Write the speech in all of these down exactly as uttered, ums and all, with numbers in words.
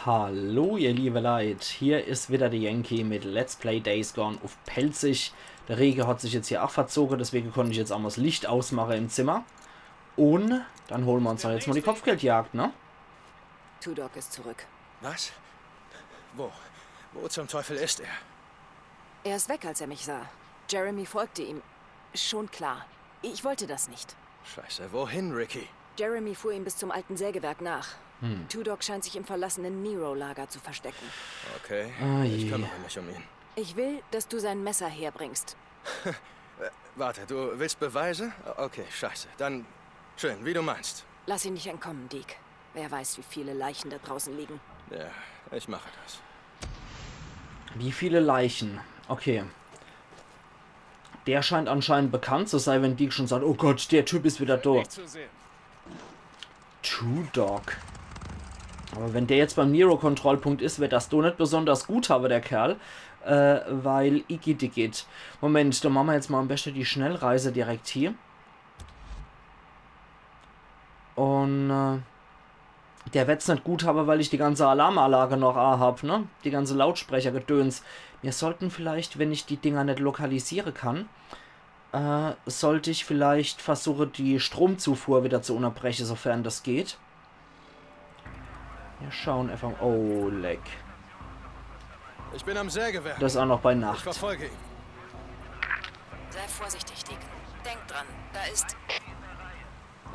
Hallo, ihr liebe Leit, hier is wieder de Yankee mit Let's Play Days Gone uff Pälzisch. De Rege hat sich jetzt hier ach verzoge, deswege konnt ich jetzt ach mol 's Licht ausmache im Zimmer. Un dann hole mer uns doch jetzt mol die Kopfgeldjagd, ne? Tudok ist zurück. Was? Wo? Wo zum Teufel ist er? Er ist weg, als er mich sah. Jeremy folgte ihm. Schon klar. Ich wollte das nicht. Scheiße, wohin, Ricky? Jeremy fuhr ihm bis zum alten Sägewerk nach. Tudok scheint sich im verlassenen Nero-Lager zu verstecken. Okay, Ah, ich je. kümmere mich um ihn. Ich will, dass du sein Messer herbringst. Warte, du willst Beweise? Okay, scheiße. Dann schön, wie du meinst. Lass ihn nicht entkommen, Deke. Wer weiß, wie viele Leichen da draußen liegen. Ja, ich mache das. Wie viele Leichen? Okay. Der scheint anscheinend bekannt zu sei, wenn Deke schon sagt, oh Gott, der Typ is wieder do. Tudok. Aber wenn der jetzt beim Nero-Kontrollpunkt is, werd das do net besonders gut habe, der Kerl. Äh, weil igitt, igitt. Moment, dann mache mer jetzt mol am beschte die Schnellreise direkt hier. Un äh, der werd's net gut habe, weil ich die ganze Alarmanlage noch a hab, ne? Die ganze Lautsprechergedöns. Mir sollten vielleicht, wenn ich die Dinger net lokalisiere kann, äh, sollt ich vielleicht versuche, die Stromzufuhr wieder zu unterbreche, sofern das geht. Mir schauen einfach. Oh, leck. Ich bin am Sägewerk. Das is ach noch bei Ich Nacht. Verfolge ihn. Sei vorsichtig, Deke. Denk dran, da ist.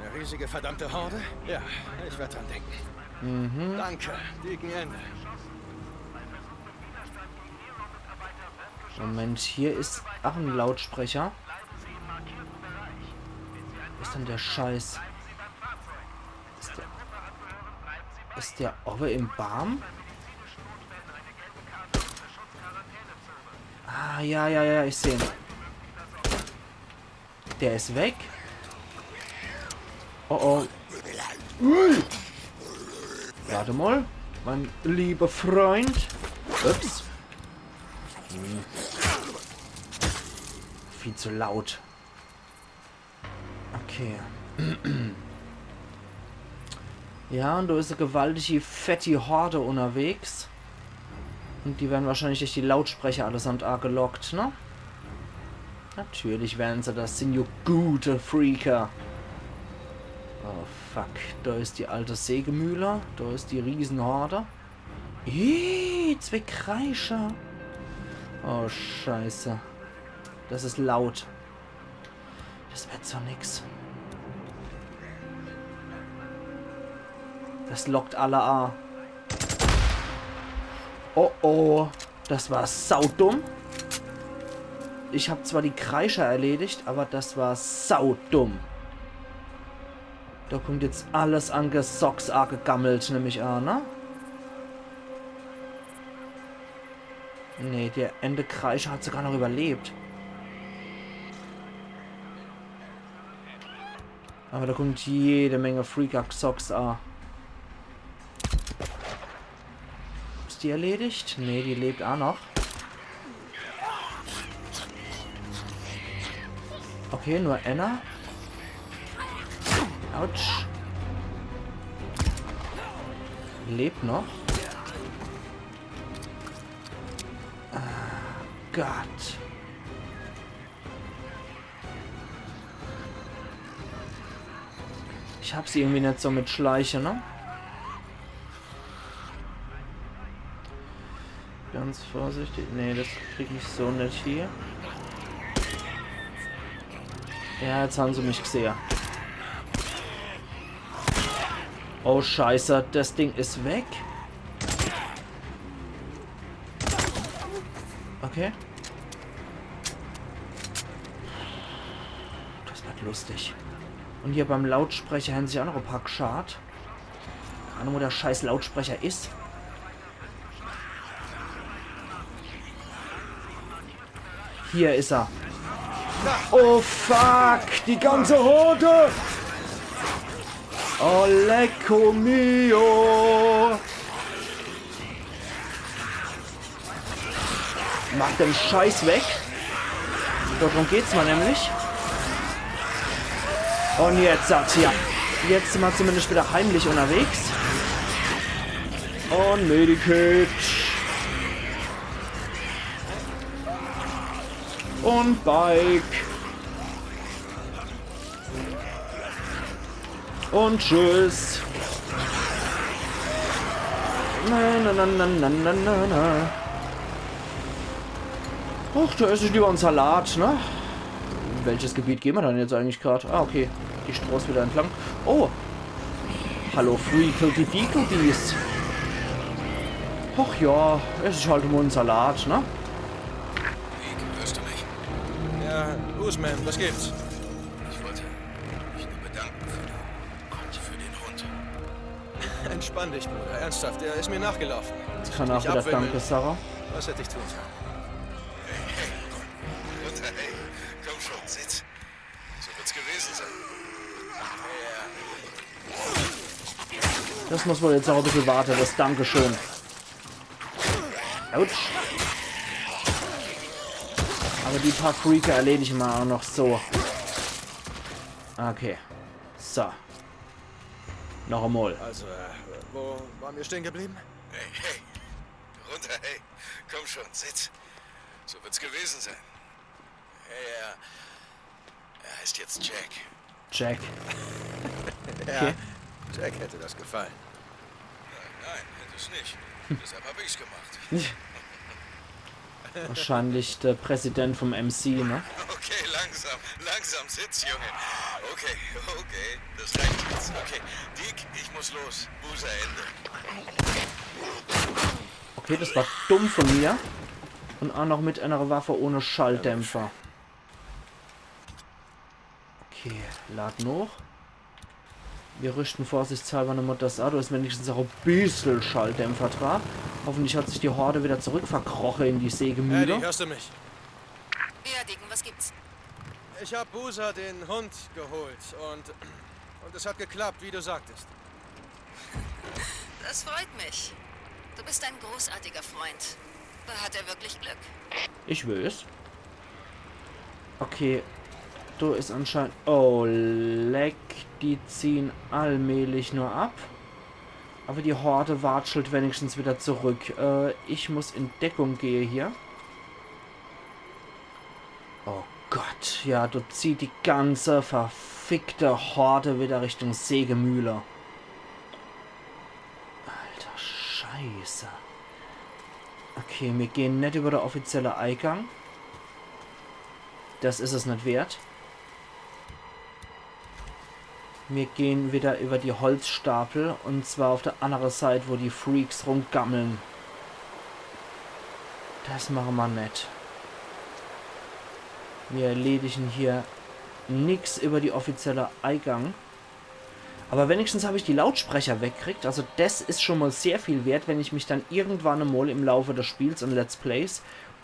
Eine riesige verdammte Horde? Ja, ich werde dran denken. Danke, Deacon Ende. Moment, hier is ach en Lautsprecher. Wo is denn der Scheiß? Is der, is der owwe im Baam? Ah, ja, ja, ja, ich seh ihn. Der is weg. Oh oh. Ui. Warte mol, mein lieber Freund. Ups. Hm. Viel zu laut. Okay. Ja, un do is e gewaltige, fetti Horde unterwegs. Un die werden wahrscheinlich durch die Lautsprecher allesamt agelockt, ne? Natürlich werden se das, sin jo gute Freaker. Oh fuck, do is die alte Sägemühle, do is die Riesenhorde. Ih, zwee Kreischer. Oh Scheiße. Das is laut. Das werd so nix. Das lockt alle a. Oh oh, das war saudumm. Ich hab zwar die Kreischer erledigt, aber das war saudumm. Do kummt jetzt alles an Gesocks agegammelt, nemm ich a, ne? Nee, der ene Kreischer hat sogar noch überlebt. Aber do kummt jede Menge Freaker Gesocks a. Is die erledigt? Nee, die lebt a noch. Okay, nur enner. Autsch. Lebt noch. Ah, Gott. Ich hab sie irgendwie net so mit Schleiche, ne? Ganz vorsichtig. Nee, das krieg ich so net hier. Ja, jetzt han se mich gesehe. Oh Scheiße, das Ding is weg. Okay. Das wird lustig. Und hier beim Lautsprecher han sich auch noch e paar gschart. Keine Ahnung, wo der scheiß Lautsprecher is. Hier is er. Oh fuck, die ganze Horde! Oh lecko mio! Mach den Scheiß weg. Darum geht's ma nämlich. Und jetzt, Satya. Jetzt sin ma zumindest wieder heimlich unterwegs. Und Medikit. Und Bike. Und tschüss. Na, na, na, na, na, na, na. Ach, do ess ich lieber en Salat, ne? Welches Gebiet gehn mer dann jetzt eigentlich grad? Ah, okay. Die Stroß wieder entlang. Oh! Hallo, Freakledy Beakledies. Ach ja, ess ich halt mol en Salat, ne? Nick, hörst du mich? Ja, Usman, was gibt's? Ich wollte mich nur bedanken für, den- für den Hund. Entspann dich, Bruder. Ernsthaft, er ist mir nachgelaufen. Jetzt kann er auch wieder Danke sage. Was hätte ich tun sollen? Hey, hey, komm, hey, komm schon, sitz. So wird's gewesen sein. Das muss wohl jetzt auch e bissel warte, das Dankeschön. Autsch. Aber die paar Freaker erledige mer auch noch so. Okay. So. Noch emol. Also, äh, wo waren wir stehen geblieben? Hey, hey. Runter, hey. Komm schon, sitz. So wird's gewesen sein. Hey, er, er heißt jetzt Jack. Jack. Ja, Jack hätte das gefallen. Nein, hätte es nicht. Deshalb habe ich's gemacht. Wahrscheinlich der Präsident vom M C, ne? Okay, langsam, langsam sitz, Junge. Okay, okay, das reicht jetzt. Okay, Deek, ich muss los. Boozer Ende. Okay, das war dumm von mir. Und auch noch mit einer Waffe ohne Schalldämpfer. Okay, laden hoch. Wir rüsten vorsichtshalber nochmal das Auto. Ist wenigstens auch e bissel Schalldämpfer dra. Hoffentlich hat sich die Horde wieder zurückverkroche in die Sägemühle. Eddie, hörst du mich? Ja, Deacon, was gibt's? Ich hab Boozer den Hund geholt und, und es hat geklappt, wie du sagtest. Das freut mich. Du bist ein großartiger Freund. Da hat er wirklich Glück. Ich weiß. Okay. Do is anscheinend... Oh, leck. Die ziehen allmählich nur ab. Aber die Horde watschelt wenigstens wieder zurück. Äh, ich muss in Deckung gehe hier. Oh Gott, ja, do zieht die ganze verfickte Horde wieder Richtung Sägemühle. Alter Scheiße. Okay, mir gehen net über der offizielle Eigang. Das is es net wert. Mir gehen wieder über die Holzstapel und zwar auf der andere Seit, wo die Freaks rumgammeln. Das mache mer net. Mir erledigen hier nix über die offizielle Eigang. Aber wenigstens hab ich die Lautsprecher wegkriegt. Also das is schon mal sehr viel wert, wenn ich mich dann irgendwann emol im Laufe des Spiels und Let's Plays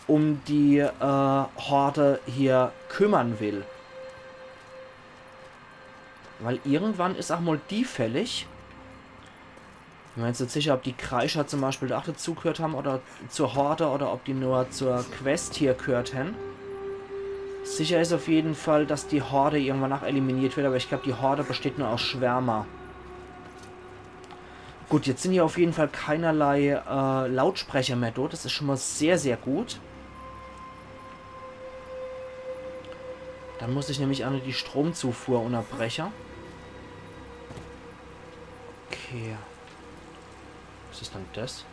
um die äh, Horde hier kümmern will. Weil irgendwann is auch mal die fällig. Ich bin mir jetzt net sicher, ob die Kreischer zum Beispiel da auch dazugehört haben oder zur Horde oder ob die nur zur Quest hier gehört haben. Sicher is auf jeden Fall, dass die Horde irgendwann auch eliminiert wird, aber ich glaub, die Horde besteht nur aus Schwärmer. Gut, jetzt sind hier auf jeden Fall keinerlei äh, Lautsprecher mehr dort. Das is schon mal sehr, sehr gut. Dann muss ich nämlich auch noch die Stromzufuhr unterbrechen. Okay. Was is dann das?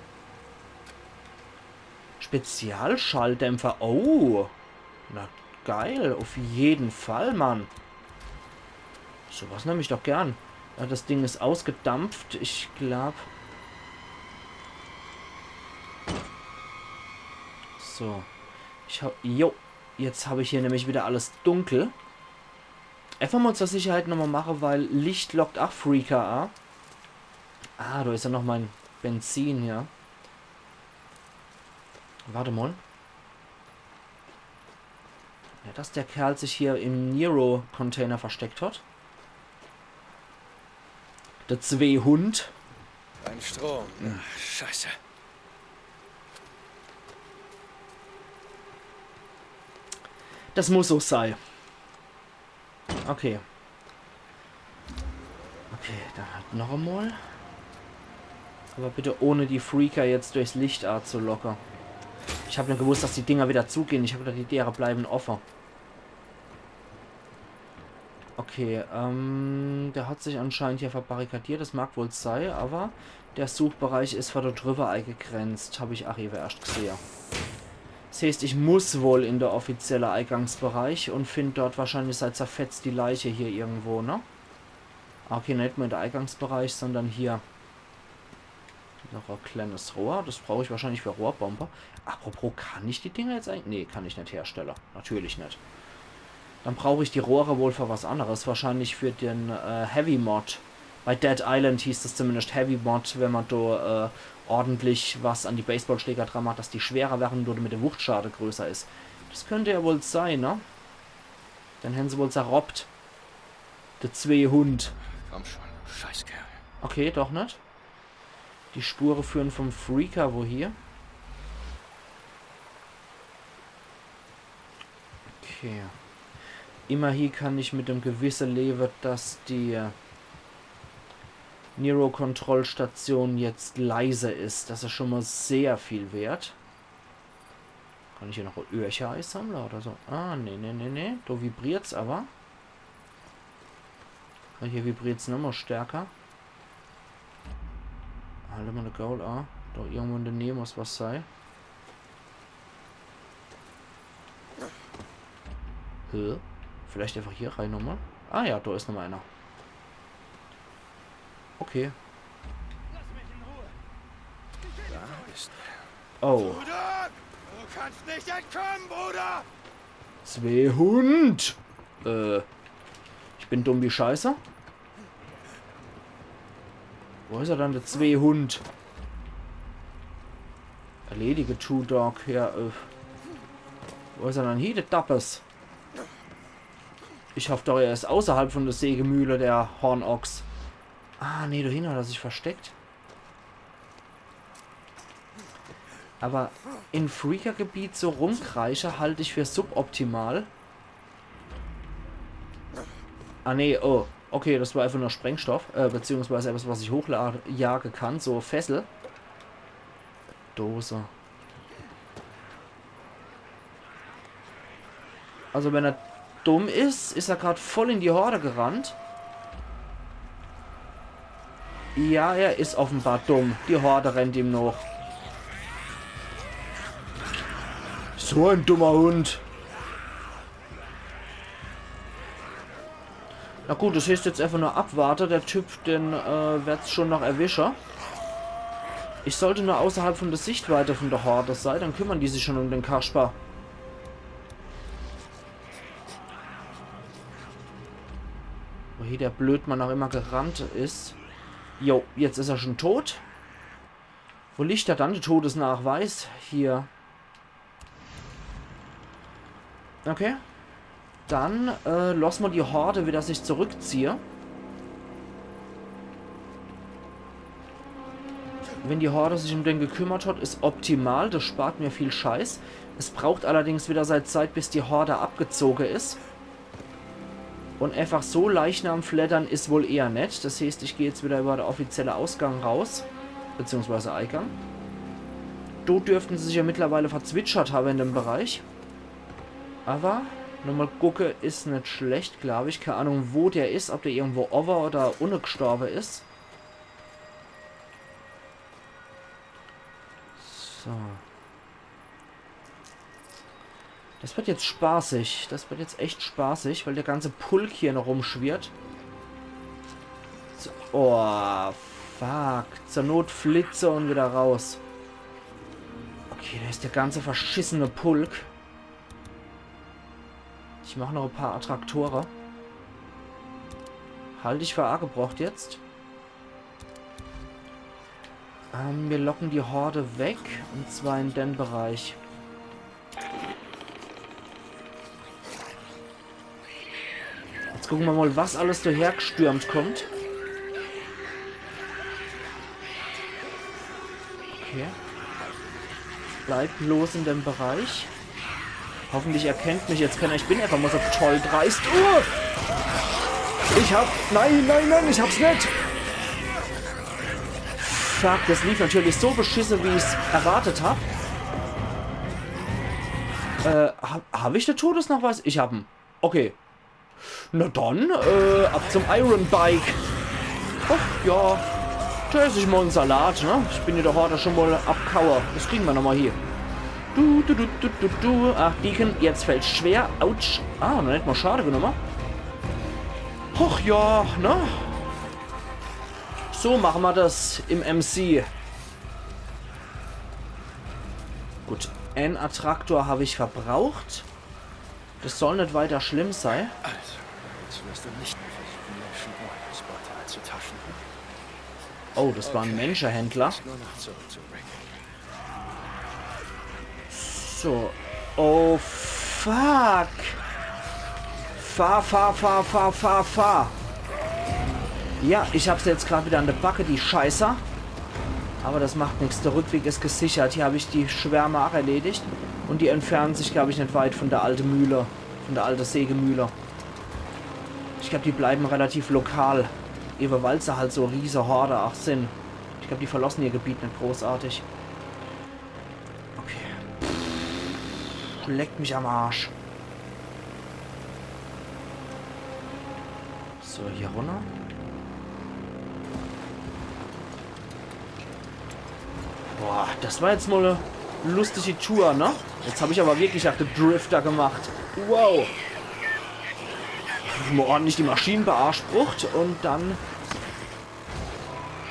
Spezialschalldämpfer. Oh. Na geil. Auf jeden Fall, Mann. So was nehm ich doch gern. Ja, das Ding is ausgedampft. Ich glaub. So. Ich hab... Jo. Jetzt hab ich hier nämlich wieder alles dunkel. Einfach mal zur Sicherheit nochmal mache, weil Licht lockt auch Freaker a. Ah, da is ja noch mein Benzin hier. Warte mal. Ja, dass der Kerl sich hier im Nero-Container versteckt hat. Der Zweehund. Ein Strom. Ach, scheiße. Das muss so sei. Okay. Okay, dann halt noch einmal. Aber bitte ohne die Freaker jetzt durchs Licht a zu locke. Ich hab net gewusst, dass die Dinger wieder zugehen. Ich hab gedacht, die Dere bleiben offe. Okay, ähm, der hat sich anscheinend hier verbarrikadiert. Das mag wohl sei, aber der Suchbereich is von do driwwer eigegrenzt. Hab ich ach ewe erscht gesehe. Das heeßt, ich muss wohl in der offizielle Eigangsbereich und find dort wahrscheinlich sei zerfetzti Leiche hier irgendwo, ne? Okay, net mehr in der Eigangsbereich, sondern hier. Noch e kleines Rohr. Das brauch ich wahrscheinlich für Rohrbombe. Apropos, kann ich die Dinger jetzt eigentlich? Nee, kann ich net herstelle. Natürlich net. Dann brauch ich die Rohre wohl für was anderes. Wahrscheinlich für den äh, Heavy Mod. Bei Dead Island hieß es zumindest Heavy Mod, wenn man do äh, ordentlich was an die Baseballschläger dran macht, dass die schwerer werden und damit der Wuchtschade größer is. Das könnte ja wohl sei, ne? Dann hän se wohl zerroppt. Der zwee Hund. Komm schon, du Scheißkerl. Okay, doch net. Die Spure führen vom Freaker wohie? Okay. Immerhin kann ich mit dem Gewisse lewe, dass die Nero-Kontrollstation jetzt leise is. Das is schon mal sehr viel wert. Kann ich hier noch Öhrcher eisammle oder so? Ah, nee, nee, nee, nee. Do vibriert's aber. Ah, hier vibriert's nochmal stärker. Halt mal de Gaul a. Do irgendwo in der Nähe muss was sei. Hä? Vielleicht einfach hier rein nochmal? Ah ja, do is nochmal einer. Okay. Lass mich in Ruhe. Da ist Oh. Bruder, du kannst nicht entkommen, Bruder! Zwee Hund. Äh. Ich bin dumm wie Scheiße. Wo is er dann, der zwee Hund? Erledige Two Dog. Ja, äh. Wo is er dann hier, der Dappes? Ich hoff doch, er is außerhalb von der Sägemühle, der Hornochs. Ah, nee, do hinne hat er sich versteckt. Aber im Freaker-Gebiet so rumkreische halt ich für suboptimal. Ah, nee, oh. Okay, das war einfach nur Sprengstoff, äh, beziehungsweise etwas, was ich hochlade, jage kann, so Fessel. Dose. Also wenn er dumm is, is er grad voll in die Horde gerannt. Ja, er is offenbar dumm. Die Horde rennt ihm noch. So ein dummer Hund. Na gut, das heeßt jetzt einfach nur abwarte. Der Typ, den äh, werd's schon noch erwische. Ich sollte nur außerhalb von der Sichtweite von der Horde sei, dann kümmern die sich schon um den Kasper. Wohin der Blödmann auch immer gerannt is. Jo, jetzt is er schon tot. Wo liegt er dann, der Todesnachweis? Hier. Okay. Dann äh, lass mal die Horde wieder sich zurückziehe. Wenn die Horde sich um den gekümmert hat, is optimal. Das spart mir viel Scheiß. Es braucht allerdings wieder sei Zeit, bis die Horde abgezoge is. Und einfach so Leichnam fleddern is wohl eher net. Das heeßt, ich geh jetzt wieder über de offizielle Ausgang raus. Beziehungsweise Eigang. Do dürften sie sich ja mittlerweile verzwitschert habe in dem Bereich. Aber nochmal gucke is net schlecht, glaub ich. Keine Ahnung, wo der is, ob der irgendwo owwe oder unne gestorbe is. So. Das wird jetzt spaßig. Das wird jetzt echt spaßig, weil der ganze Pulk hier noch rumschwirrt. So. Oh, fuck. Zur Not Flitze und wieder raus. Okay, da is der ganze verschissene Pulk. Ich mach noch e paar Attraktore. Halt ich für agebracht jetzt. Ähm, wir locken die Horde weg. Und zwar in den Bereich. Jetzt gucken wir mal, was alles dahergestürmt kommt. Okay. Bleib bloß in dem Bereich. Hoffentlich erkennt mich jetzt keiner. Ich bin einfach mal so toll dreist. Uh! Ich hab. Nein, nein, nein, ich hab's net! Fuck, das lief natürlich so beschissen, wie ich's erwartet hab. Äh, hab, hab ich de Todesnachweis? Ich hab en. Okay. Na dann, äh, ab zum Iron Bike. Och ja, do ess ich mol en Salat, ne? Ich bin jo de Horde schon mol abghaue. Das kriegen mer nochmol hie. Du, du, du, du, du, du. Ach, Deacon, jetzt fällt's schwer. Autsch. Ah, noch net mol Schade genomme. Och ja, ne? So mache mer das im M C. Gut, en Attraktor hab ich verbraucht. Das soll net weiter schlimm sei. Also, jetzt wirst du nicht mehr versuchen, Menschen ohne das Portal zu taschen. Oh, das war en Menschenhändler. Nur noch zurück zu Rick. So. Oh, fuck. Fahr, fahr, fahr, fahr, fahr, fahr. Ja, ich hab se jetzt grad wieder an de Backe, die Scheißer. Aber das macht nix. De Rückweg is gesichert. Hier hab ich die Schwärme ach erledigt. Und die entfernen sich, glaub ich, net weit von de alte Mühle. Von de alte Sägemühle. Ich glaub, die bleiben relativ lokal. Ewe weil se halt so riese Horde ach sin. Ich glaub, die verlossen ihr Gebiet net großartig. Okay. Pff, leck mich am Arsch. So, hier runner. Boah, das war jetzt mol e lustige Tour, ne? Jetzt hab ich aber wirklich ach de Drifter gemacht. Wow. Mol ordentlich die Maschine beansprucht und dann...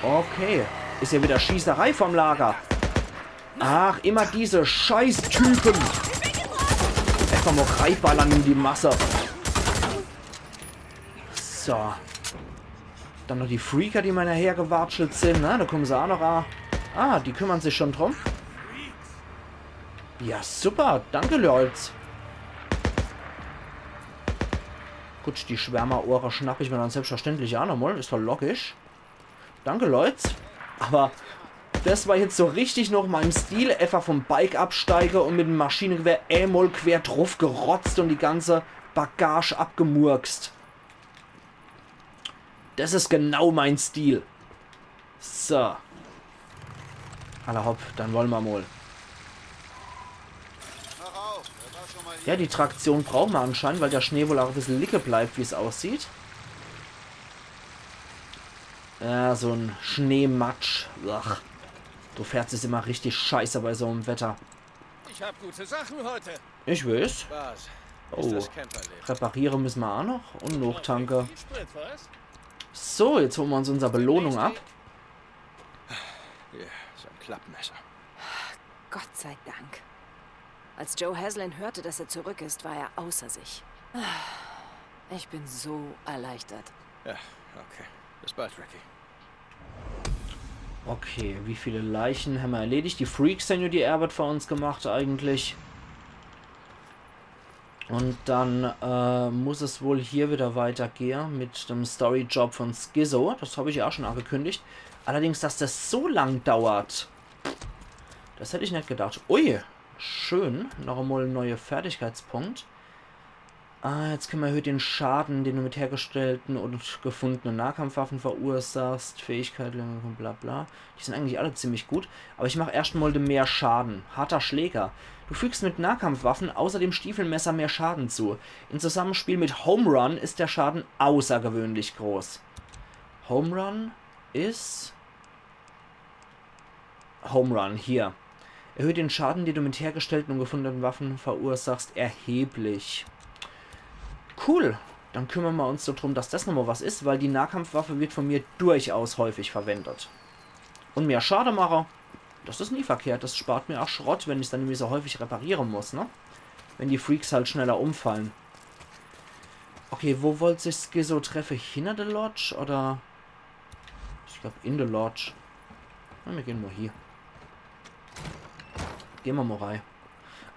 Okay. Is ja wieder Schießerei vorm Lager. Ach, immer diese Scheißtypen. Einfach mol reiballern in die Masse. So. Dann noch die Freaker, die mer hinnerher gewatschelt sin, ne? Do kummen se ach noch a. Ah, die kümmern sich schon drum. Ja, super. Danke, Leut. Gut, die Schwärmerohre schnapp ich mer dann selbstverständlich ach nochmol. Is doch logisch. Danke, Leut. Aber das war jetzt so richtig noch meim Stil. Einfach vom Bike absteige und mit em Maschinengewehr emol quer druff gerotzt und die ganze Bagage abgemurkst. Das is genau mein Stil. So. Alla hopp, dann wolle mer mol. Ja, die Traktion brauche mer anscheinend, weil de Schnee wohl ach e bissel licke bleibt, wie's aussieht. Ja, so en Schneematsch. Ach, do fährt sich's immer richtig scheiße bei so em Wetter. Ich hab gute Sachen heute. Ich weiß. Was? Oh, Das Camperleben. Repariere müsse mer ach noch und nochtanke. Viel Sprit, was? So, jetzt hole mer uns unser Belohnung ab. Hier, so ein Klappmesser. Gott sei Dank. Als Joe Haslin hörte, dass er zurück ist, war er außer sich. Ich bin so erleichtert. Ja, okay. Bis bald, Ricky. Okay, wie viele Leichen hämmer erledigt? Die Freaks hän jo die Arbeit für uns gemacht eigentlich. Und dann äh, muss es wohl hier wieder weitergehe mit dem Story-Job von Skizzo. Das hab ich ja auch schon angekündigt. Allerdings, dass das so lang dauert, das hätt ich net gedacht. Ui, schön. Noch einmal ein neuer Fertigkeitspunkt. Ah, jetzt können wir erhöht den Schaden, den du mit hergestellten und gefundenen Nahkampfwaffen verursachst. Fähigkeit, bla bla. Die sind eigentlich alle ziemlich gut. Aber ich mach erst mal mehr Schaden. Harter Schläger. Du fügst mit Nahkampfwaffen außer dem Stiefelmesser mehr Schaden zu. Im Zusammenspiel mit Home Run ist der Schaden außergewöhnlich groß. Home Run ist Home Run, hier. Erhöht den Schaden, den du mit hergestellten und gefundenen Waffen verursachst, erheblich. Cool. Dann kümmern wir uns so drum, dass das nochmal was ist, weil die Nahkampfwaffe wird von mir durchaus häufig verwendet. Und mehr Schade mache, das ist nie verkehrt. Das spart mir auch Schrott, wenn ich dann irgendwie so häufig reparieren muss, ne? Wenn die Freaks halt schneller umfallen. Okay, wo wollt sich Skizzo treffe? Hinter der Lodge oder? Ich glaub, in der Lodge. Na, wir gehen mal hier. Gehen wir mal rein.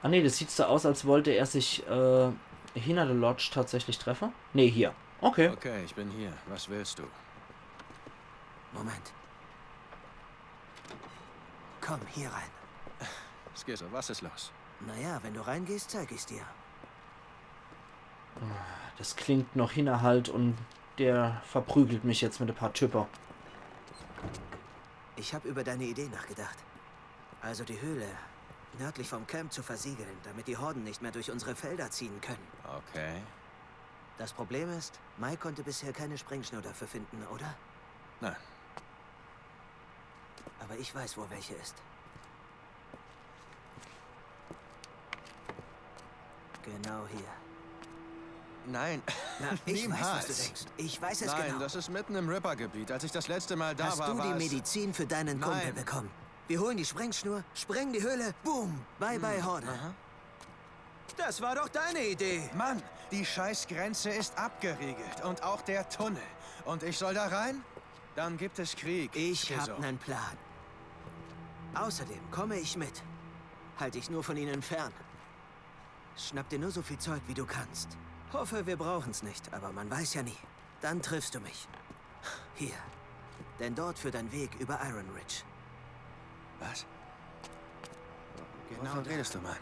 Ah nee, das sieht so aus, als wollte er sich äh, hinter der Lodge tatsächlich treffen. Nee, hier. Okay. Okay, ich bin hier. Was willst du? Moment. Komm, hier rein. Skizzo, was ist los? Naja, wenn du reingehst, zeig ich's dir. Das klingt noch Hinterhalt und der verprügelt mich jetzt mit ein paar Typer. Ich habe über deine Idee nachgedacht. Also die Höhle nördlich vom Camp zu versiegeln, damit die Horden nicht mehr durch unsere Felder ziehen können. Okay. Das Problem ist, Mike konnte bisher keine Sprengschnur dafür finden, oder? Nein. Aber ich weiß, wo welche ist. Genau hier. Nein. Na, ich weiß, was du Niemals. Denkst. Ich weiß es Nein, genau. Das ist mitten im Ripper-Gebiet. Als ich das letzte Mal da Hast war, du war die es Medizin für deinen Kumpel Nein. Bekommen? Wir holen die Sprengschnur, sprengen die Höhle, boom, bye bye Horde. Aha. Das war doch deine Idee. Mann, die Scheißgrenze ist abgeriegelt und auch der Tunnel. Und ich soll da rein? Dann gibt es Krieg. Ich Skizzo. Habe einen Plan. Außerdem komme ich mit. Halte dich nur von ihnen fern. Schnapp dir nur so viel Zeug, wie du kannst. Hoffe, wir brauchen's nicht, aber man weiß ja nie. Dann triffst du mich. Hier. Denn dort führt ein Weg über Iron Ridge. Was? Genau redest du, Mann.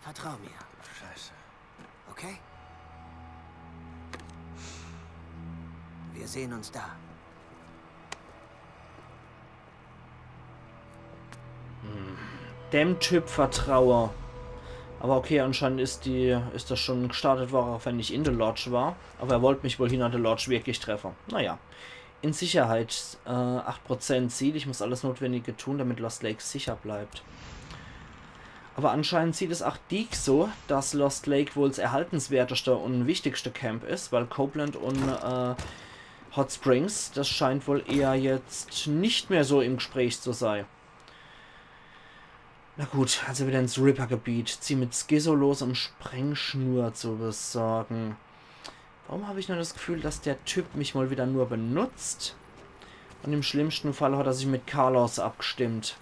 Vertrau mir, Scheiße. okay? Wir sehen uns da. Dem Typ vertraue. Aber okay, anscheinend is die, is das schon gestartet worden, auch wenn ich in der Lodge war. Aber er wollte mich wohl hinter der Lodge wirklich treffen. Naja. In Sicherheit, äh, acht Prozent Ziel. Ich muss alles Notwendige tun, damit Lost Lake sicher bleibt. Aber anscheinend sieht es auch Deek so, dass Lost Lake wohl das erhaltenswerteste und wichtigste Camp is, weil Copeland und äh, Hot Springs, das scheint wohl eher jetzt nicht mehr so im Gespräch zu sein. Na gut, also wieder ins Ripper-Gebiet. Zieh mit Skizzo los, um Sprengschnur zu besorgen. Warum habe ich nur das Gefühl, dass der Typ mich mal wieder nur benutzt? Und im schlimmsten Fall hat er sich mit Carlos abgestimmt.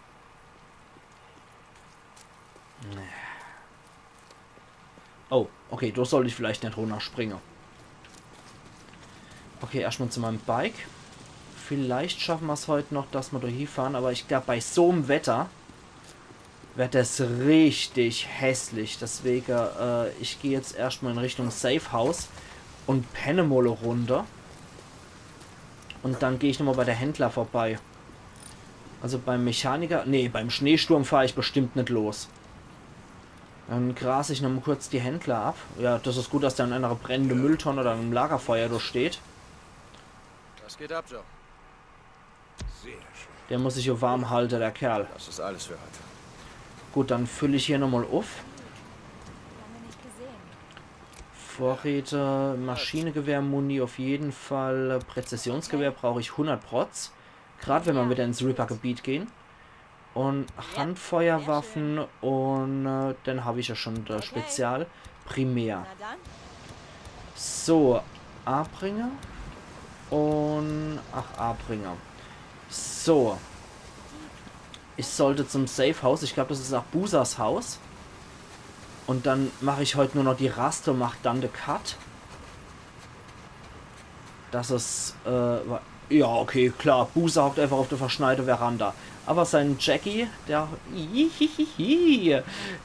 Oh, okay, da sollte ich vielleicht nicht runterspringen. Okay, erstmal zu meinem Bike. Vielleicht schaffen wir's heute noch, dass wir da hinfahren, aber ich glaube, bei so'm Wetter wird das richtig hässlich. Deswegen, äh, ich gehe jetzt erstmal in Richtung Safe House und penne mal eine Runde. Und dann gehe ich nochmal bei der Händler vorbei. Also beim Mechaniker, nee, beim Schneesturm fahre ich bestimmt nicht los. Dann grase ich nochmal kurz die Händler ab. Ja, das ist gut, dass da eine brennende Mülltonne oder ein Lagerfeuer da steht. Was geht ab, Joe? Sehr schön. Der muss sich ja warm halten, der Kerl. Das ist alles für heute. Gut, dann fülle ich hier nochmal auf. Lange nicht gesehen. Vorräte, Maschinengewehr, Muni auf jeden Fall. Präzisionsgewehr brauche ich hundert Protz. Gerade wenn wir wieder ins Ripper-Gebiet gehen. Und Handfeuerwaffen und äh, dann habe ich ja schon das Spezial. Primär. Na dann. So, Abringer. Und. Ach, Abringer. So. Ich sollte zum Safe House. Ich glaube, das ist auch Boozers Haus. Und dann mache ich heute nur noch die Raste und mache dann den Cut. Das ist. Äh, wa- ja, okay, klar. Boozer hockt einfach auf der verschneite Veranda. Aber sein Jackie, der.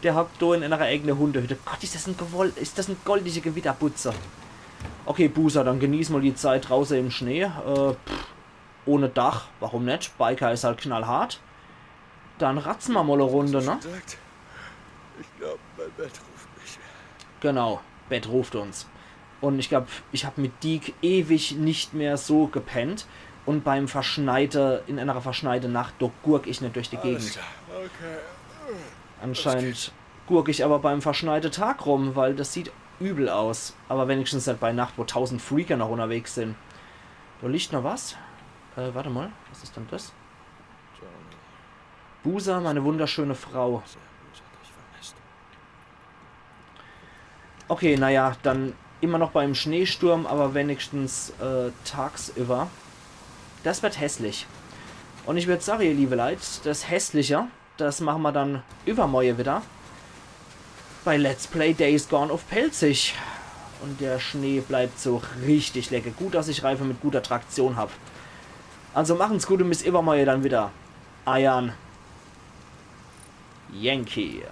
Der hockt da in einer eigenen Hundehütte. Gott, ist das ein, Gewoll, ist das ein goldige Gewitterbutze. Okay, Boozer, dann genieß mal die Zeit draußen im Schnee. Äh, pff, ohne Dach, warum nicht? Biker ist halt knallhart. Dann ratze mer mal eine Runde, ne? Sagt, ich glaube, mein Bett ruft mich. Genau, Bett ruft uns. Und ich glaube, ich habe mit Deek ewig nicht mehr so gepennt. Und beim verschneite, in einer verschneite Nacht, da gurk ich nicht durch die Gegend. Klar. Okay. Anscheinend gurk ich aber beim verschneite Tag rum, weil das sieht übel aus. Aber wenigstens nicht bei Nacht, wo tausend Freaker noch unterwegs sind. Da liegt noch was. Äh, warte mal, was ist denn das? Boozer, meine wunderschöne Frau. Okay, naja, dann immer noch beim Schneesturm, aber wenigstens äh, tagsüber. Das wird hässlich. Und ich würde sagen, ihr liebe Leute, das Hässliche, das machen wir dann übermorgen wieder. Bei Let's Play Days Gone auf Pälzisch. Und der Schnee bleibt so richtig lecker. Gut, dass ich Reifen mit guter Traktion habe. Also machen's gut und bis übermorgen dann wieder. Eiern. Yankee.